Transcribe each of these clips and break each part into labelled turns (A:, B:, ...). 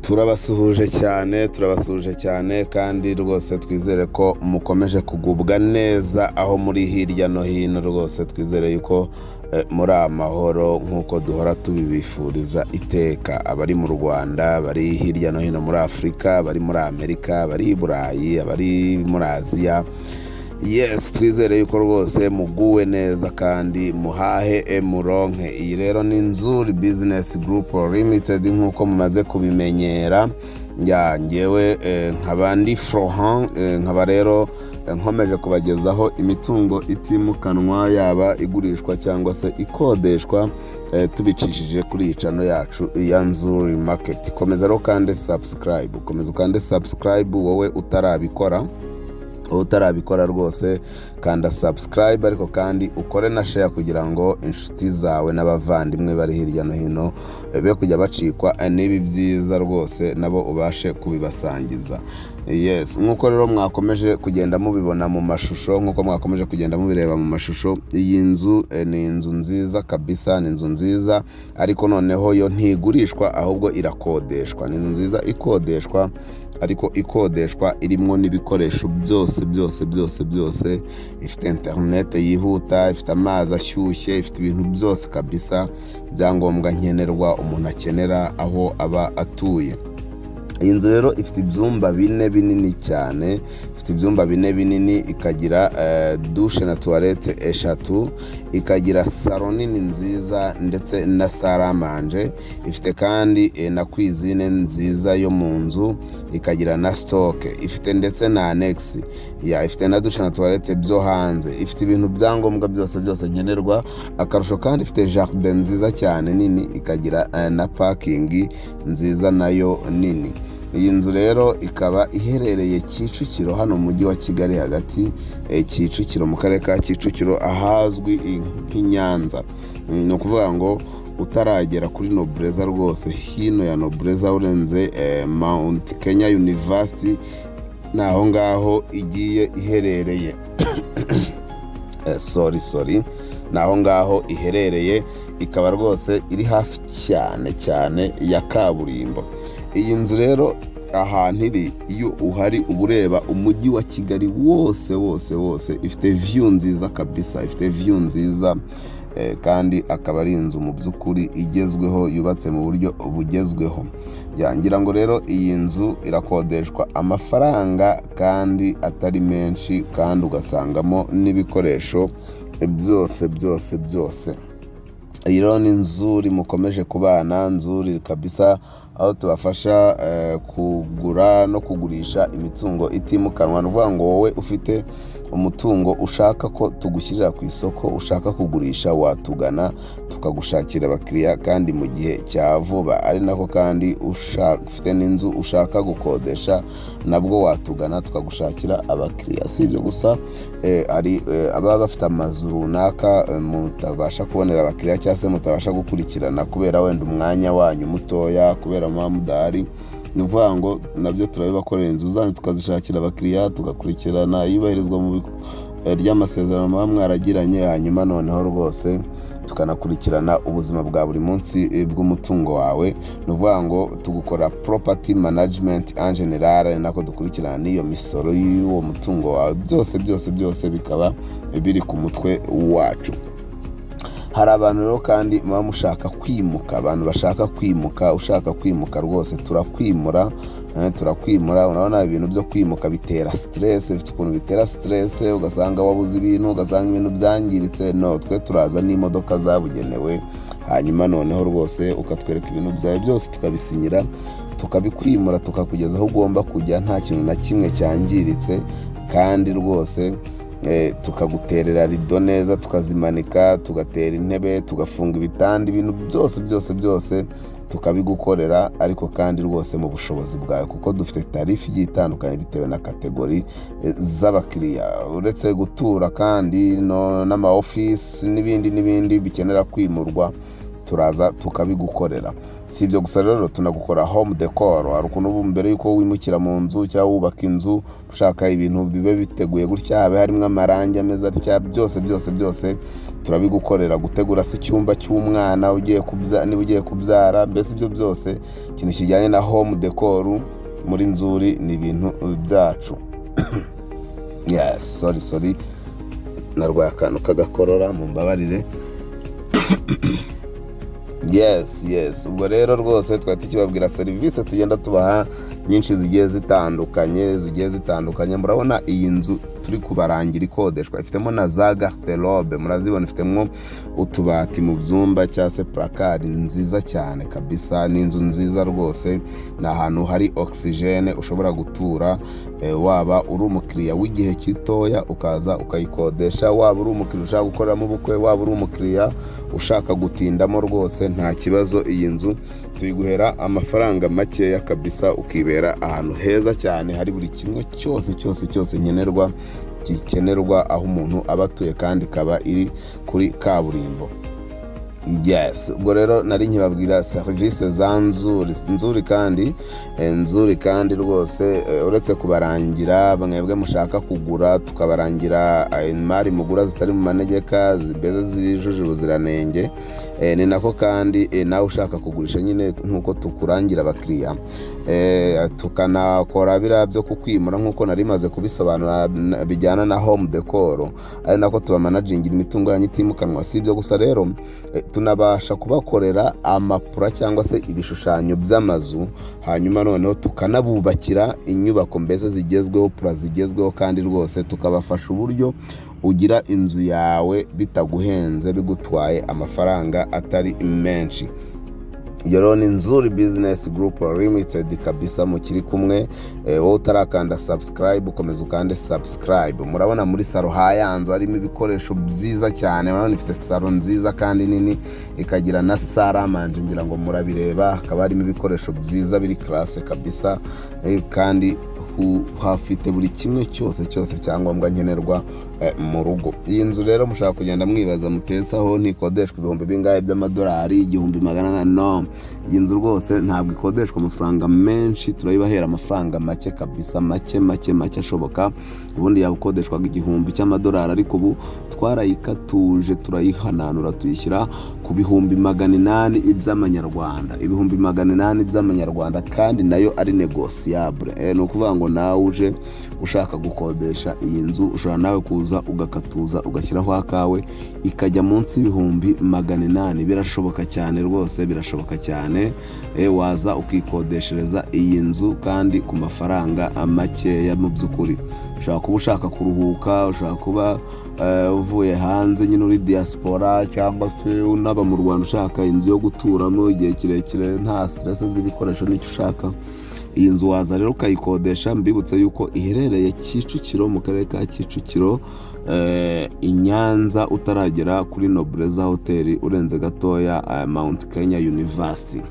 A: Turabasuhuje cyane, turabasuhuje cyane kandi rwose twizere ko mukomeje kugubwa neza aho muri hirya no hino. Rwose twizere yuko muri amahoro nk'uko duhora tubibifuriza iteka. Abari mu Rwanda, bari hirya no hino muri Afurika, bari muri Amerika, bari i Burayi, abari muri Aziya, yes, twizere yuko rwose muguwe neza kandi muhahe muronke. Iyi rero ni Nzuri Business Group Limited nk'uko mumaze kubimenyera. Ya ngewe nkaba ndi Florent, nkaba rero nkomeje kubagezaho imitungo itimukanwa, yaba igurishwa cyangwa se ikodeshwa, tubicishije kuri iyi channel yacu ya Nzuri Market. Komeza rero kandi subscribe, komeza ukande subscribe wowe utarabikora. Wowe utarabikora rwose kanda subscribe, ariko kandi ukore na share kugira ngo inshuti zawe n'abavandimwe bari hirya no hino be kujya bacikwa n'ibi byiza, rwose nabo ubashe kubibasangiza. Yes, nk'uko rero mwakomeje kugenda mubibona mu mashusho, nk'uko mwakomeje kugenda mubireba mu mashusho, iyi nzu ni inzu nziza kabisa, ni inzu nziza, ariko noneho yo ntigurishwa ahubwo irakodeshwa. Ni inzu nziza ikodeshwa, ariko ikodeshwa irimo n'ibikoresho byose byose byose byose. Ifite interinete yihuta, ifite amazi ashyushye, ifite ibintu byose kabisa, ibyangombwa nkenerwa umuntu akenera aho aba atuye. Iyi nzu rero ifite ibyumba bine binini cyane, ifite ibyumba bine binini, ikagira douche na toilette eshatu, ikagira salon nini nziza ndetse na salle à manger. Ifite kandi na cuisine nziza yo mu nzu, ikagira na stock, ifite ndetse na annexe ya, ifite na douche na toilette byo hanze, ifite ibintu byangombwa byose byose nkenerwa. Akarusho kandi ifite jardin nziza cyane nini, ikagira na parking nziza nayo nini. Iyi nzu rero ikaba iherereye Kicukiro, hano mu mujyi wa Kigali hagati, Kicukiro, mu karere ka Kicukiro, ahazwi nk'i Nyanza. Ni ukuvuga ngo utaragera kuri Nobleza, rwose hino ya Nobleza, urenze Mount Kenya University, ni aho ngaho igiye iherereye. Sorry, sorry, ni aho ngaho iherereye, ikaba rwose iri hafi cyane cyane ya kaburimbo. Iyi nzu rero ahantu iri, iyo uhari uba ureba umujyi wa Kigali wose wose wose. Ifite view nziza kabisa, ifite view nziza, kandi akaba ari inzu mu by'ukuri igezweho, yubatse mu buryo bugezweho. Ngira ngo rero iyi nzu irakodeshwa amafaranga kandi atari menshi, kandi ugasangamo n'ibikoresho byose byose byose. Iyi rero ni Nzuri mukomeje kubana, Nzuri kabisa, aho tubafasha kugura no kugurisha imitungo itimukanwa. Ni ukuvuga ngo wowe ufite umutungo ushaka ko tugushyirira ku isoko, ushaka kugurisha, watugana tukagushakira abakiriya kandi mu gihe cya vuba. Ari nako kandi ufite n'inzu ushaka gukodesha, nabwo watugana tukagushakira abakiriya. Si ibyo gusa, hari ababa bafite amazu runaka mutabasha kubonera abakiriya cyangwa se mutabasha gukurikirana kubera wenda umwanya wanyu mutoya, kubera muba mudahari. Ni ukuvuga ngo nabyo turabibakorera, inzu zanyu tukazishakira abakiriya, tugakurikirana iyubahirizwa mu ry'amasezerano muba mwaragiranye, hanyuma noneho rwose tukanakurikirana ubuzima bwa buri munsi bw'umutungo wawe. Ni ukuvuga ngo tugukora property management en général, ni nako dukurikirana n'iyo misoro y'uwo mutungo wawe, byose byose byose bikaba biri ku mutwe wacu. Hari abantu rero kandi muba mushaka kwimuka, abantu bashaka kwimuka. Ushaka kwimuka rwose turakwimura, turakwimura. Urabona ibintu byo kwimuka bitera stress, bifite ukuntu bitera stress, ugasanga wabuze ibintu, ugasanga ibintu byangiritse. No twe turaza n'imodoka zabugenewe, hanyuma noneho rwose ukatwereka ibintu byawe byose, tukabisinyira, tukabikwimura, tukakugeza aho ugomba kujya nta kintu na kimwe cyangiritse, kandi rwose tukaguterera rido neza, tukazimanika, tugatera intebe, tugafunga ibitanda, ibintu byose byose byose tukabigukorera, ariko kandi rwose mu bushobozi bwawe, kuko dufite tarif igiye itandukanye bitewe na catégorie z'abakiriya. Uretse gutura kandi n'ama office n'ibindi n'ibindi bikenera kwimurwa. Turaza tukabigukorera. Si ibyo gusa rero, tunagukora home decor. Hari ukuntu ubu mbere yuko wimukira mu nzu cyangwa wubaka inzu, ushaka ibintu bibe biteguye gutya, habe harimo amarangi ameze atya, byose byose byose turabigukorera. Gutegura se icyumba cy'umwana ugiye kubyara, niba ugiye kubyara, mbese ibyo byose, ikintu kijyanye na home decor muri Nzuri ni ibintu byacu. Yes, sorry, sorry, narwaye akantu k'agakorora, mumbabarire. Yes, ubwo rero rwose twari tukibabwira serivisi tugenda tubaha nyinshi zigiye zitandukanye, zigiye zitandukanye. Murabona iyi nzu turi kubarangira ikodeshwa ifitemo na za garde-robe, murazibona, ifitemo utubati mu byumba cyangwa se placard nziza cyane kabisa. Ni inzu nziza rwose, ni ahantu hari oxygène ushobora gutura, waba uri umukiriya w'igihe gitoya ukaza ukayikodesha, waba uri umukiriya ushaka gukoreramo ubukwe, waba uri umukiriya ushaka gutindamo, rwose nta kibazo. Iyi nzu tuyiguhera amafaranga makeya kabisa, ukibera ahantu heza cyane hari buri kimwe cyose cyose cyose nkenerwa gikenerwa aho umuntu aba atuye, kandi ikaba iri kuri kaburimbo. Yes, ubwo rero nari nkibabwira serivisi za Nzuri. Nzuri kandi, Nzuri kandi rwose, uretse kubarangira mwebwe mushaka kugura, tukabarangira imari mugura zitari mu manegeka, mbese zujuje ubuziranenge, ni nako kandi nawe ushaka kugurisha nyine, nk'uko tukurangira abakiriya, tukanakora biriya byo kukwimura nk'uko nari maze kubisobanura bijyana na home decor, ari nako tubamanagingira imitungo yanyu itimukanwa. Si ibyo gusa rero, tunabasha kubakorera amapula cyangwa se ibishushanyo by'amazu, hanyuma noneho tukanabubakira inyubako mbese zigezweho, plan zigezweho, kandi rwose tukabafasha uburyo ugira inzu yawe bitaguhenze, bigutwaye amafaranga atari menshi. Iyo rero ni Nzuri Business Group Limited kabisa mukiri kumwe. Wowe utarakanda subscribe, ukomeza ukande subscribe. Murabona muri salon hayanzu harimo ibikoresho byiza cyane. Murabona ifite salon nziza kandi nini, ikagira na salle à manger, ngira ngo murabireba. Hakaba harimo ibikoresho byiza biri classe kabisa, kandi hafite buri kimwe cyose cyose cyangombwa nkenerwa mu rugo. Iyi nzu rero mushaka kugenda mwibaza mutesaho ntikodeshwa ibihumbi bingahe by'amadolari, 1400? No, iyi nzu rwose ntabwo ikodeshwa amafaranga menshi, turayibahera amafaranga make kabisa, make make make ashoboka. Ubundi yaba ikodeshwaga 1000 cy'amadolari, ariko ubu twarayikatuje, turayihananura, tuyishyira ku 800,000 by'amanyarwanda, 800,000 by'amanyarwanda, kandi nayo ari négociable. Ni ukuvuga ngo nawe uje ushaka gukodesha iyi nzu, ushobora nawe kuza ugakatuza, ugashyiraho akawe, ikajya munsi y'800,000. Birashoboka cyane rwose, birashoboka cyane. Waza ukikodeshereza iyi nzu kandi ku mafaranga makeya. Mu by'ukuri ushobora kuba ushaka kuruhuka, ushobora kuba uvuye hanze nyine uri diaspora, cyangwa se unaba mu Rwanda ushaka inzu yo guturamo igihe kirekire, nta stress z'ibikoresho n'icyo ushaka. Iyi nzu waza rero ukayikodesha. Mbibutse yuko iherereye Kicukiro, mu karere ka Kicukiro, i Nyanza, utaragera kuri Nobleza Hoteli, urenze gatoya Mount Kenya University.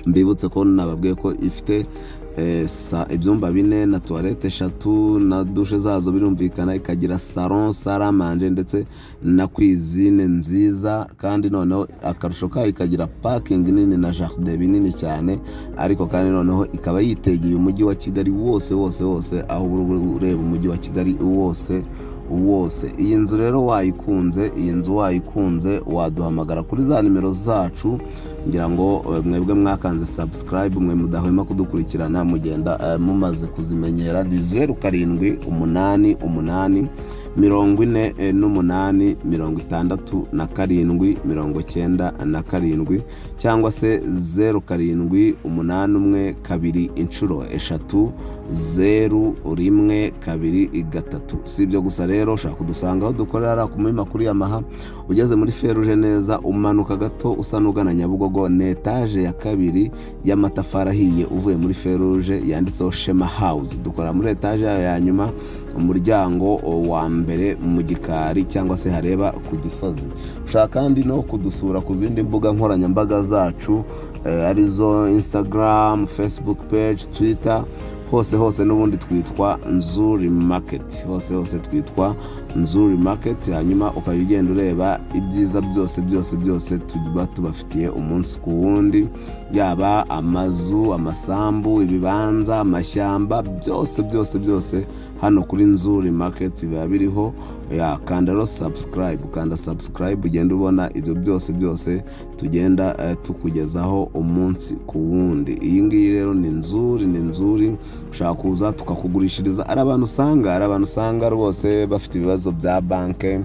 A: Mbibutse ko nababwiye ko ifite ibyumba bine na toilette eshatu na douche zazo birumvikana, ikagira salon, salle à manger ndetse na cuisine nziza, kandi noneho akarusho kayo ikagira parking nini na jardin binini cyane. Ariko kandi noneho ikaba yitegeye umujyi wa Kigali wose wose wose, aho uba ureba umujyi wa Kigali wose wose. Iyi nzu rero wayikunze, iyi nzu wayikunze, waduhamagara kuri za nimero zacu. Ngira ngo mwebwe mwakanze subscribe, mwe mudahwema kudukurikirana, mugenda mumaze kuzimenyera. Ni 0788 48 67 97, cyangwa se 0781 223 0123. Si ibyo gusa rero, ushobora kudusanga aho dukorera ari ku Muhima kuri Yamaha. Ugeze muri feruje neza, umanuka gato usa n'ugana Nyabugogo, ni etaje ya kabiri y'amatafari ahiye uvuye muri feruje, yanditseho Shema House. Dukorera muri etaje yayo ya nyuma, umuryango wa mbere mu gikari cyangwa se hareba ku Gisozi. Ushaka kandi no kudusura ku zindi mbuga nkoranyambaga zacu, arizo Instagram, Facebook page, Twitter, hose hose n'ubundi twitwa Nzuri Market, hose hose twitwa Nzuri Market, hanyuma ukajya ugenda ureba ibyiza byose byose byose tuba tubafitiye umunsi ku wundi, yaba amazu, amasambu, ibibanza, amashyamba, byose byose byose hano kuri Nzuri Market biba biriho. Ya, kanda rero subscribe, kanda subscribe, ugenda ubona ibyo byose byose tugenda tukugezaho umunsi ku wundi. Iyi ngiyi rero ni Nzuri, ni Nzuri. Ushaka kuza tukakugurishiriza. Ari abantu usanga rwose bafite ibibazo bya banke,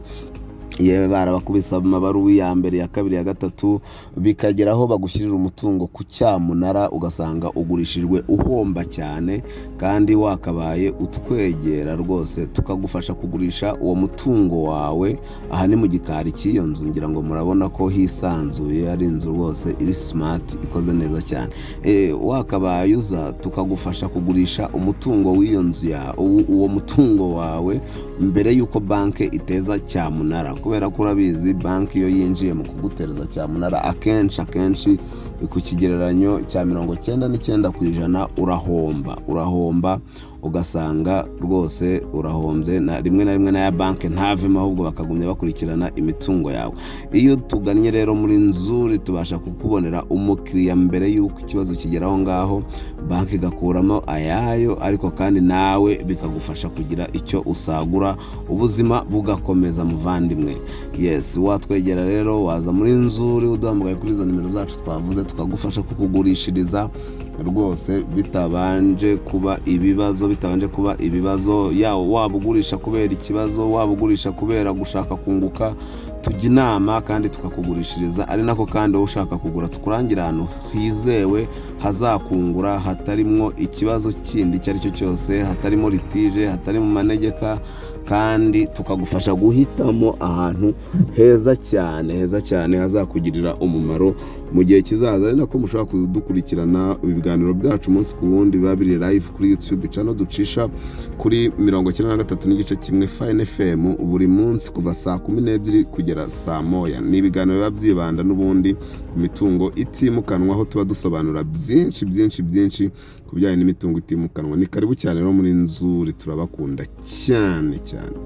A: yewe barabakubise amabaruwa ya mbere, ya kabiri, ya gatatu, bikagera aho bagushyirira umutungo ku cyamunara, ugasanga ugurishijwe uhomba cyane, kandi wakabaye utwegera rwose tukagufasha kugurisha uwo mutungo wawe. Aha ni mu gikari cy'iyo nzu, ngira ngo murabona ko hisanzuye, ari inzu rwose iri smart, ikoze neza cyane. Wakabaye uza tukagufasha kugurisha umutungo w'iyo nzu ya uwo mutungo wawe mbere y'uko banki iteza cyamunara, kubera ko urabizi, banki iyo yinjiye mu kugutereza cyamunara, akenshi akenshi ku kigereranyo cya 99% urahomba, urahomba, ugasanga rwose urahombye, na rimwe na rimwe n'aya banki ntavemo, ahubwo bakagumya bakurikirana imitungo yawe. Iyo tugannye rero muri Nzuri, tubasha kukubonera umukiriya mbere y'uko ikibazo kigera aho ngaho, banki igakuramo ayayo, ariko kandi nawe bikagufasha kugira icyo usagura, ubuzima bugakomeza, muvandimwe. Yes, watwegera rero, waza muri Nzuri uduhamagaye kuri izo nimero zacu twavuze, tukagufasha kukugurishiriza rwose bitabanje kuba ibibazo, bitabanje kuba ibibazo. Yawe waba ugurisha kubera ikibazo, waba ugurisha kubera gushaka kunguka, tujya inama kandi tukakugurishiriza. Ari nako kandi wowe ushaka kugura, tukurangira ahantu hizewe hazakungura, hatarimwo ikibazo kindi icyo ari cyo cyose, hatarimo litige, hatari mu manegeka, kandi tukagufasha guhitamo ahantu heza cyane, heza cyane hazakugirira umumaro mu gihe kizaza. Ari nako mushobora kudukurikirana ibiganiro byacu umunsi ku wundi, biba biri live kuri YouTube channel ducisha kuri 93.1 Fine FM buri munsi kuva saa 12 kugera saa 1. Ni ibiganiro biba byibanda n'ubundi ku mitungo itimukanwa, aho tuba dusobanura byinshi byinshi byinshi ku bijyanye n'imitungo itimukanwa. Ni karibu cyane rero muri Nzuri, turabakunda cyane cyane.